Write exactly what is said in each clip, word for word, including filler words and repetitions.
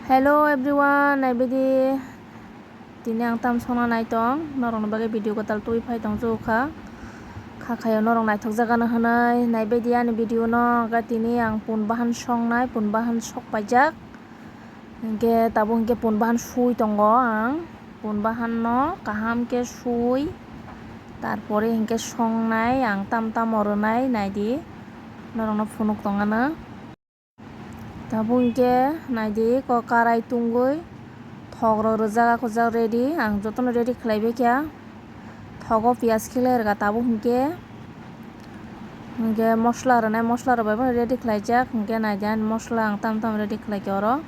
Hello everyone, naibaidi tini ang tam songna nai tong, norokni bagwi video kwtal twi phai tong jukha. Kha khayo norok naithok jagano hwnwi naibaidi ani video no, hwnkhe tini ang pun bahan songnai, pun bahan sok paijak. Hwnkhe tabuk hwnkhe pun bahan sui tongo ang, pun bahan no kaham khe sui, tarpore hwnkhe songnai ang, tam tamo rwnai naidi, norokno phunuk tongano. Tabuk hwnkhe naidi, ko karai tungwi thokrok rwjak, akhojak ready. Ang jotono ready khlaibaikha. Thogo piyaj khe lai rwkha tabuk hwnkhe. Hwnkhe mosla rwnai, mosla rwbai phano ready khlaijak. Hwnkhe naidi, ani mosla ang tam tam ready khlaikha oro.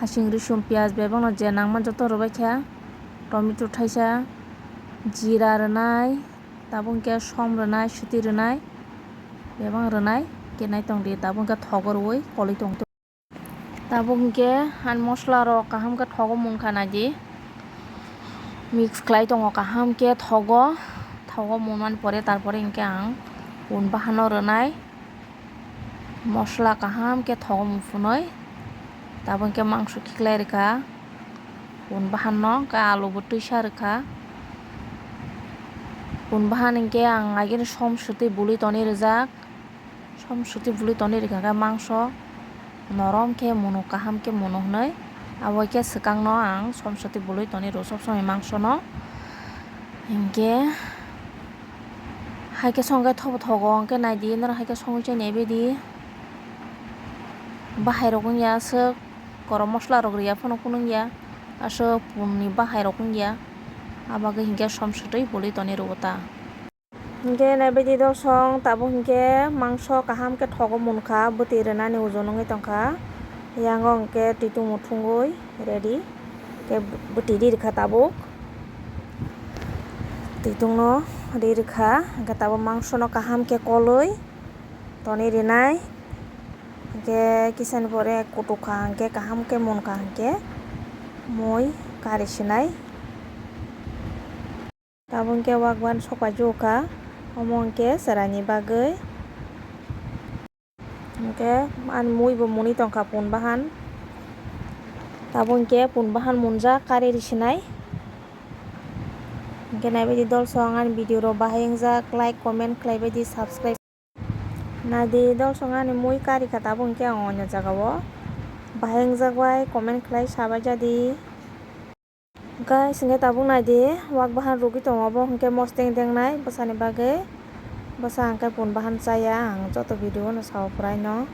Hasing, risum, piyaj bai phano je nangma joto rwbaikha. Tomato thaisa, jira rwnai. Tabuk hwnkhe som rwnai, swtwi rwnai, bebak rwnai, kenai tongdi. Tabuk hwnkhe thogo rwui kolwi tongdi. Tabuk hwnkhe ani mosla rok kaham khe thogo munkha naidi, mix khlai tongo kaham khe thogo, thogo munmani pore, tarpore hwnkhe ang pun bahano rwnai. Mosla kaham khe thogo muphunwi, tabuk hwnkhe mangso khiklai rwkha, pun bahanno hwnkhe alu bo twisa rwkha. Pun bahan hwnkhe ang agini som swtwi bului tonwi rwjak, som swtwi bului tonwi rwkha hwnkhe mangso norom khe mwnwi kaham khe mwnwi hwnwi, abo khe swkangno ang som swtwi bului tonwi rw sob somoi mangsono. Hwnkhe hai khe songkhe thobo thogo, hwnkhe naidi norok hai khe songwi chai naibaidi. Bahai rok wngya aswk, korom mosla rok rwya phano kunungya, aswk punni bahai rok wngya, abagwi hwnkhe som swtwi bului tonwi rwo ta. Hwnkhe naibaidi dolsong tabuk hwnkhe mangso kaham khe thogo munkha, bwtwi rwnani ujo nungwi tongkha, yango hwnkhe twitung muthungwi ready. Khe bwtwi ri rwkha tabuk. Twitungno ri rwkha, hwnkhe tabuk mangsono kaham khe kolwi tonwi rinai. Hwnkhe kisani pore kutukha, hwnkhe kaham khe munkha, hwnkhe mui kari sinai. Tabuk hwnkhe wak bahan sok paijukha, omo hwnkhe chwraini bagwi. Hwnkhe ani mui bo mwnwi tongkha pun bahan. Tabuk hwnkhe pun bahan munjak, kari risinai. Hwnkhe naibaidi dolsong ani video rok bahai wngjak, like, comment khlaibaidi, subscribe. Naidi dolsong ani mui kari kha tabuk hwnkhe ang oino jagao bahai wngjak bai comment khlai sabai jadi. Guys, hwnkhe tabuk naidi, wak bahan rwgwi tongo, obo hwnkhe mosdeng dengnai bwsani bagwi. Bwsa hwnkhe pun bahan chaya, ang joto video no sao puraino.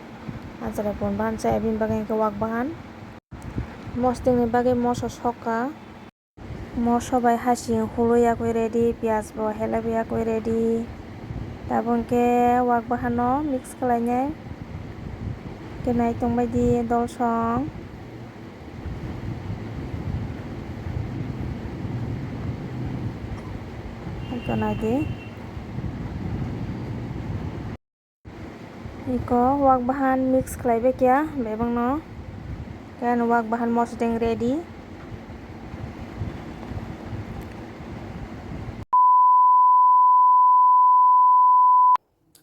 Achare pun bahan chaya, bini bagwi hwnkhe wak bahan. Mosdengni bagwi moso sokha. Moso bai hasing hului yakwi ready, piyaj bo helaibo yakwi ready. Tabuk hwnkhe wak bahano mix khlainai. Khe nai tongbaidi dolsong. Eko naidi. Eko wak bahan mix khlai bai khe bebakno. Khe ano wak bahan mosdeng ready.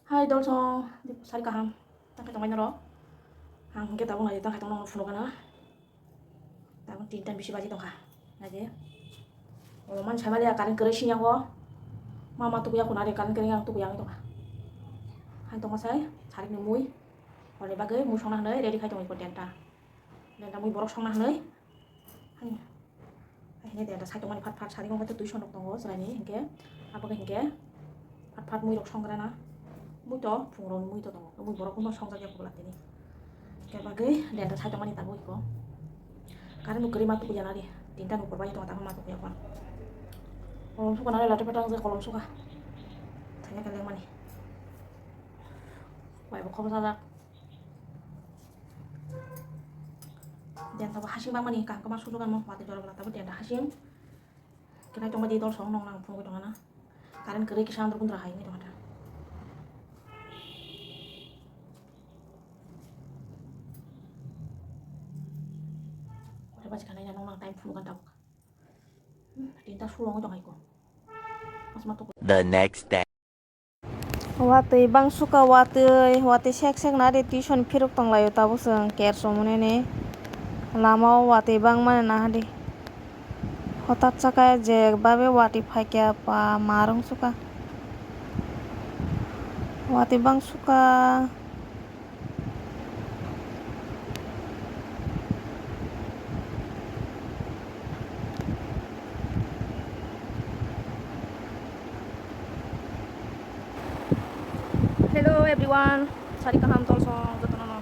Hai dolsong, sari kaham. Tangkai tongbai norok. Ang hwnkhe tabuk naidi tangkai tongno phunukgana. Tabuk tinta bisi baji tongkha. Naidi. O man saimaliya current kwrwi singya o. Ma ma tukuya khuna de current kwrwi ang tukuya wng tongkha. Hai tongma sai sarik ni mui. Hwnwi bagwi mui songna hwnwi ready khai tongo iko denta. Denta mui borok songna hwnwi. Hai. Hai hwnwi denta sai tongmani phat phat sarik wngkha twi sonok tongo chwraini hinkhe. Abo khe hinkhe phat phat mui rok songgrana. Mui to phungrok mui to tongo. Mui borok no songjakya kubula tini. Khe bagwi denta sai tongmani tabuk iko. Current bo kwrwi ma tukuya nari. Tinta nukur bai tongo tamo ma tukuya kon. Kolom suka nari lati pata wngkha kolom suka. Thanya khe lengmani. Bai bo khobo sajak. Denta bo hasing bangmani kaham khe ma sujugan mo watwi jorok lata bo denta hasing. Khe nai tongma di dolsong nong nang phunugwi tongana. Current kwrwi kisa andro gundra hai wngwi tongkha ta. Ore bachikha nai nong nang time phunukgan tabuk. Hmm, tinta sulo wngwi tongkha iko. Asma tuku. The next day. Watwi bang suka watwi, watwi sek sek nari tuition phirok tonglaio tabuk chwng ker chomoni ni. Lama o watwi bangmani nahadi. Hotat saka je babe watwi phaikya pa marung suka. Watwi bang suka. Hello everyone, sari kaham tolsong jotono no.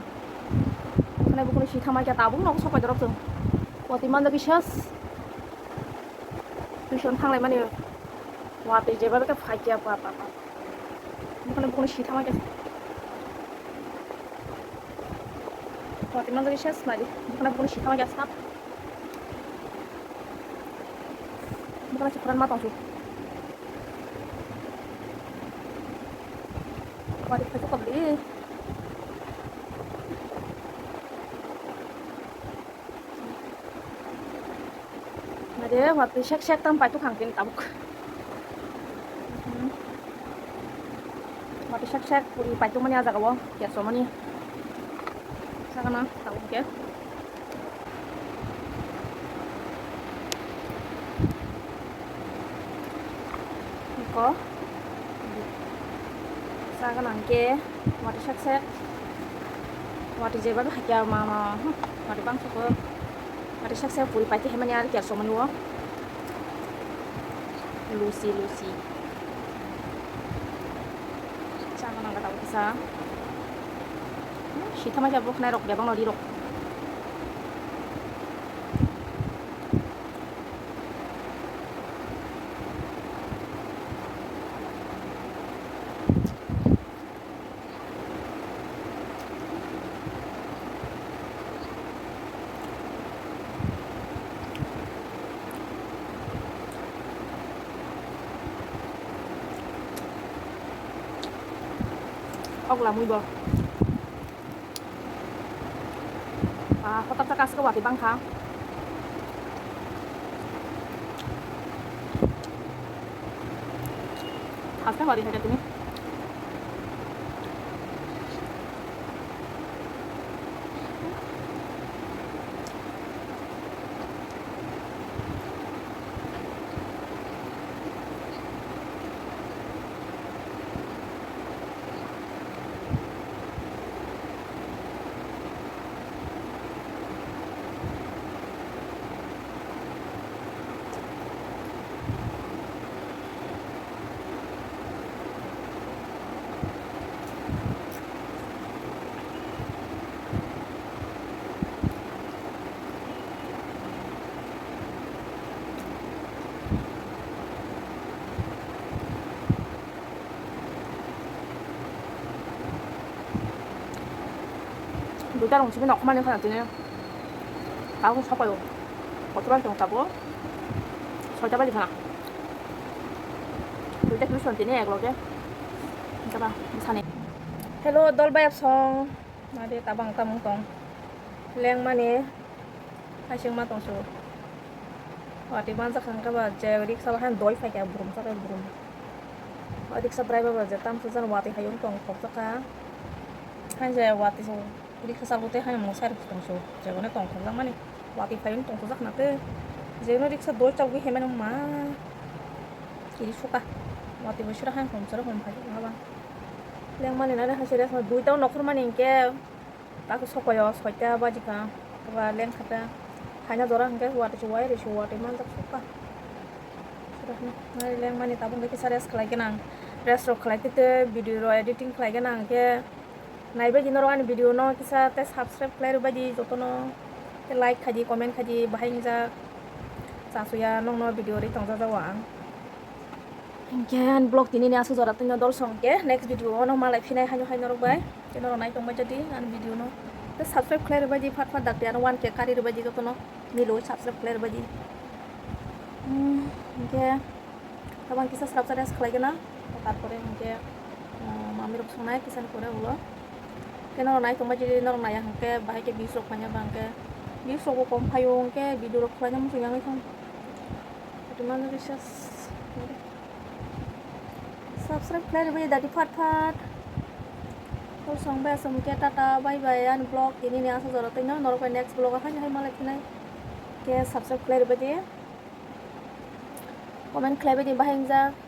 Khwnai bukhuni si thamai khe tabuk nogo sopai dorok chwng. Watwi manjak kisa tuition thanglai mani watwi jeba bwkha phaikya pa pa pa. Bukhuni bukhuni si thamai khe watwi manjak kisa nai di. Bukhuni bukhuni si thamai khe sap. Bukhuni si phuran ma tongsu. Watwi phaikya pa bwlwi. Made watwi sek sek tam paituk hang tini tabuk. Hmm. Watwi sek sek puri paituk mani ah jaga o, keso mani. Sagana tabuk ke. Iko. Sagana hingke watwi sek sek. Watwi jeba hakya ma ma, hmm, watwi bangsa ko. Watwi sek sek puri paiti hemani ar kerso mani o. Lusi lusi. Chama nang kata kisa. Hmm, sithama ja bok nai rok bebang nori rok. Hok lamwi bo. Ah, hotak tak aske watwi bangkha. Aske watwi khaikha tini. Duita rong simi nokmani khana tini. Tabuk sopayo. Kotor bai tong tabuk. Soita bai khana. Duita kiri son tini ek loge. Jaba, sani. Hello, dol bai song. Made tabang tamung tong. Lengmani. Haising ma tongsu. Watwi manjak kha hwnkhe ba je riksha o haino doi phaikha brum sabai brum. O riksha driver ba je tamsa jani watwi hayung tong khokjakha. Haino je watwi riksha chalok tei haino mung side tongsu. Jeboni tong khokjakmani watwi phaiwi tong khokjakna tei jeboni riksha doi chalogwi hemani ma kiri suka. Watwi bo sura haino hom sura hom phai ma ba. Lengmani nai haise rest ma duita o nokhormani hinkhe. Taku sokoyo soita bajikha, aba lengkhata. Haina jora hwnkhe watwi se wai rw se watwi manjak sukha. Nai lengmani tabuk hwnkhe kisa rest khlai gana ang. Rest rok khlai tete video rok editing khlai gana ang khe naibaidi norok ani video no kisa tei subscribe khlai rwbaidi jotono. Tei like khaidi, comment khaidi, bahai wngjak. Chasuya nokno video ri tongjajago ang. Hinkhe ani vlog tini ni aswk jora twino dol song khe next video o no malai phinai haino hai norok bai. Tei norok nai tongbai jadi ani video no. Tei subscribe khlai rwbaidi phat phat dakti ano one K kari rwbaidi jotono miloi subscribe khlai rwbaidi. Hmm, hinkhe tabang kisa srapsa rest khlai gana. Tarpore hinkhe, ah, mami rok songnai kisa ni pore ulo. Tei norok nai tongbai jadi norok naiya hinkhe bahai khe views rok paina ba hinkhe views rok bo kom phaio hinkhe video rok khlaina muchung yangwi thang. Kotorma no research. Subscribe khlai rwbaidi dati phat phat. Hor song bai aswk khe tata bye bye ani vlog tini ni aswk jora twi no norok bai next vlog o haino hai malai phinai khe subscribe khlai rwbaidi comment khlaibaidi bahai wngjak.